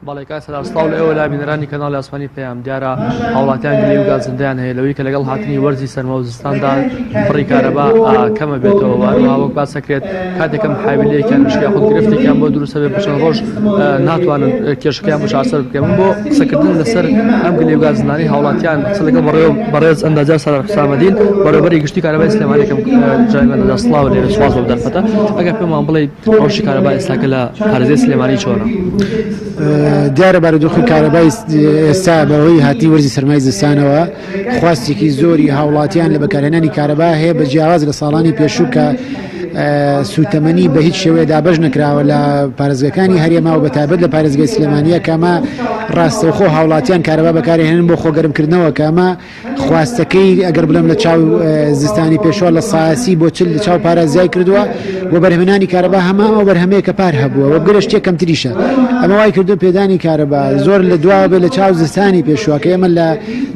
بەڵێ کاک سەلام سڵاو لە ئێوە لە بینەرانی کەناڵی ئاسمانی پەیام دیارە هاوڵاتیان گلەیی و گازندەیان هەیە لەوەی کە لەگەڵ هاتنی وەرزی سەرما و زستاندا بڕی کارەبا کەمە بێتەوە وهەروەها وەک باس دەکرێت کاتێکم حاویلەیەکیان نشکە یاخود گرفتێکیان بۆ دروستە بێت بە چەند ڕۆژ ناتوانن کێشەکەیان بۆ چارەسەر بکەن من بۆ قسەکردن لەسەر ئەم گلەیی و گازندانەی هاوڵاتیان قسە لەگەڵ بەڕێوە بەڕێز ئەندازیار سەلار حوسامەدین بەڕێوەبەری گشتی کارەبای سلێمانی کەم جای ئەندازیار سڵاو لێ سوپاس بۆ دەرفەتە ئەگەر پێمان بڵێ ڕەوشی کارەبا ئێستاکە لە پارێزگای سلێمانی چۆنە؟ دیارە بارودۆخی کارەبای ئێستا بەهۆی هاتنی وەرزی سەرمای زستانەوە خواستێکی زۆری هاوڵاتیان لە بەکارهێنانی کارەبا هەیە بە جیاواز لە ساڵانی پێشوو کە سوتەمەنی بە هیچ شێوەیە دابەش نەکراوە لە پارێزگەکانی هەرێما و بەتایبەت لە پارێزگای سلێمانیە کەمە ڕاستەوخۆ هاوڵاتیان کارەبا بەکارهێنن بۆ خۆگەرمکردنەوە کەمە خواستەکەی ئەگەر بڵێم لە چاو زستانی پێشوە لە ساسی بۆ چل لە چاو پارە زیای کردووە و بەرهمێنانی کارەبا هەمان ئەو بەرهەمەیە کە پار هەبووە و بگرە شتێک کەمتریشە ئەمە وای کردو پێدانی کارەبا زۆر لە دواوە بێ لە چاو زستانی پێشوە کە ئێمە لە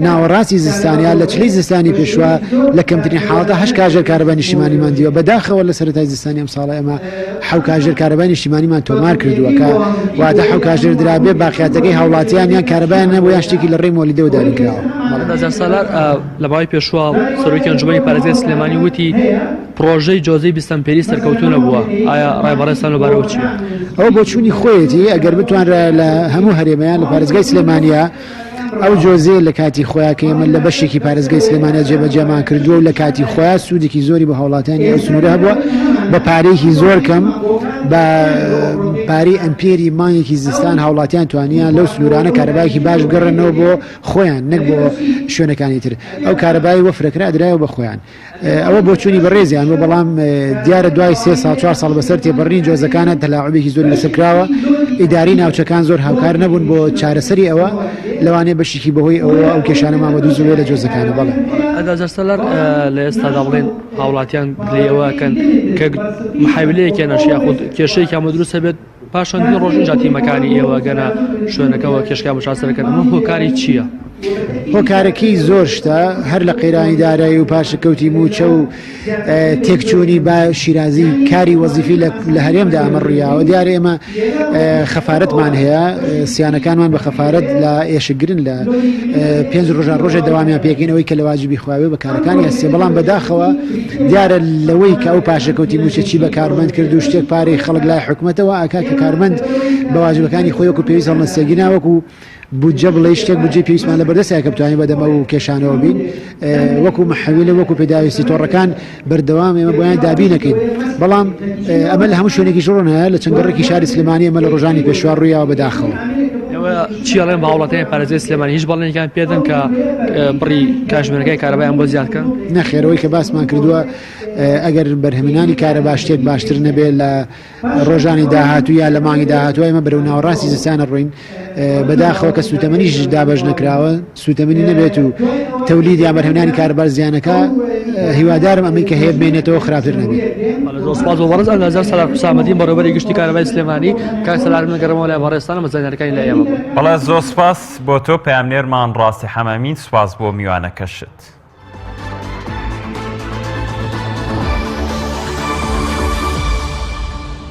ناوەڕاستی زستان یا لە چلی زستانی پێشوە لە کەمترین حاڵەتە هەشت کاژێر کارەبا نیشتیمانیمان دیوە بەداخەوە لە سەرەتای زستانی ئەم ساڵە ئێمە حەو کاژێر کارەبای نیشتیمانیمان تۆمار کردووە کە واتە حەو کاژێر درابێ باقیاتەکەی هاوڵاتیان یان کارەبایان نەبوو یان شتێکی لە ڕێی مۆلیدەوە دابین کراوە. بەڵێ سالار لە ماوەی پێشووە سەرۆکی ئەنجومەنی پارێزگای سلێمانی وتی پڕۆژەی جۆزەی 20 ئەمپێری سەرکەوتوو نەبووە ئایا ڕای بەڕێزتان لەو بارەوە چییە؟ ئەوە بۆچوونی خۆیەتی ئەگەر بتوانرا لە هەموو هەرێمەیان لە پارێزگای سلێمانیا ئەو جۆزەیە لە کاتی خۆیا کە ئێمە لە بەشێکی پارێزگای سلێمانیا جێبەجێمان کردووە و لە کاتی خۆیا سوودێکی زۆری بۆ هاوڵاتیانی ئەو سنوورە هەبووە بە پارەیەکی زۆر کەم بە پارەی ئەمپێری مانگێکی زستان هاوڵاتیان توانیان لەو سنوورانە کارەبایەکی باش بگەڕێنەوە بۆ خۆیان نەک بۆ شوێنەکانی تر ئەو کارەبای وەفرەکرا درایەوە بە خۆیان ئەوە بۆچوونی بەڕێزیان بوو، بەڵام دیارە دوای سێ ساڵ چوار ساڵ بەسەر تێپەڕینی جۆزەکانە تەلاعوبێکی زۆری لەسەر کراوە، ئیدارەی ناوچەکان زۆر هاوکار نەبوون بۆ چارەسەری ئەوە، لەوانەیە بەشێکی بەهۆی ئەوەوە ئەو کێشانە ماوە دروست بووبێت لە جۆزەکانە، بەڵێ. ئەندازیار سالار لە ئێستادا بڵێن هاوڵاتیان گلەیی ئەوە ئەکەن کە محاولەیەکیان نەشی یاخود کێشەیەکیان بۆ دروست هەبێت پاش چەندین ڕۆژ ئینجا تیمەکانی ئێوە گەنە شوێنەکەوە کێشەکان بۆ چارەسەر دەکەن ئەمە هۆکاری چییە؟ هۆکارەکەی زۆر شتە هەر لە قەیرانی دارایی و پاشەکەوتی مووچە و تێکچوونی با شیرازی کاری وەزیفی لە هەرێمدا ئەمە ڕوویاوە دیارە ئێمە خەفارەتمان هەیە سیانەکانمان بە خەفارەت لە ئێشکگرن لە پێنج ڕۆژان ڕۆژێ دەوامیان پێکەینەوەی کە لە واجبی خواوێ بە کارەکانی هەستێ بەڵام بەداخەوە دیارە لەوەی کە ئەو پاشەکەوتی مووچە چی بە کارمەند کرد و شتێک پارەی خەڵک لای حکومەتەوە ئاکا کە کارمەند بە واجبەکانی خۆی وەکو پێویست هەڵنەستێگینا وەکو بودجە بڵێ شتێک بودجەی پێویستمان لە بەردەستە کە بتوانین بەدەم ئەو کێشانەوە بین وەکو محەویلە وەکو پێداویستی تۆڕەکان بەردەوام ئێمە بۆیان دابی نەکەین بەڵام ئەمە لە هەموو شوێنێکی ژڕۆن هەیە لە چەند گەڕێکی شاری سلێمانی ئەمە لە ڕۆژانی پێشوار ڕوویاوە بەداخەوە. ئێوە چی ئەڵێن بە هاوڵاتیانی پارێزگای سلێمانی هیچ بەڵێنێکیان پێدەن کە بڕی کاژمێرەکەی کارەبایان بۆ زیاد کەن؟ نەخێرەوەی کە باسمان کردووە ئەگەر بەرهەمهێنانی کارەبا شتێک باشتر نەبێت لە ڕۆژانی داهاتوو یا لە مانگی داهاتوو ئێمە بەرەو ناوەڕاستی زستانە ڕۆین بەداخەوە کە سوتەمەنیش دابەش نەکراوە سوتەمەنی نەبێت و تەولید یان بەرهەمهێنانی کارەبا زیانەکە هیوادارم ئەمەی کە هەیە بمێنێتەوە خراپتر نەبێت. زۆر سپاس بۆ بەڕێز ئەندازیار سەلار حوسامەدین بەڕێوەبەری گشتی کارەبای سلێمانی کاک سەلار من گەڕێمەوە لای بەڕێزتان ئەمە زانیاریەکانی لای ئێمە بوون. بەڵێ زۆر سپاس بۆ تۆ پەیامنێرمان ڕاستی حەمەمین سپاس بۆ میوانەکەشت.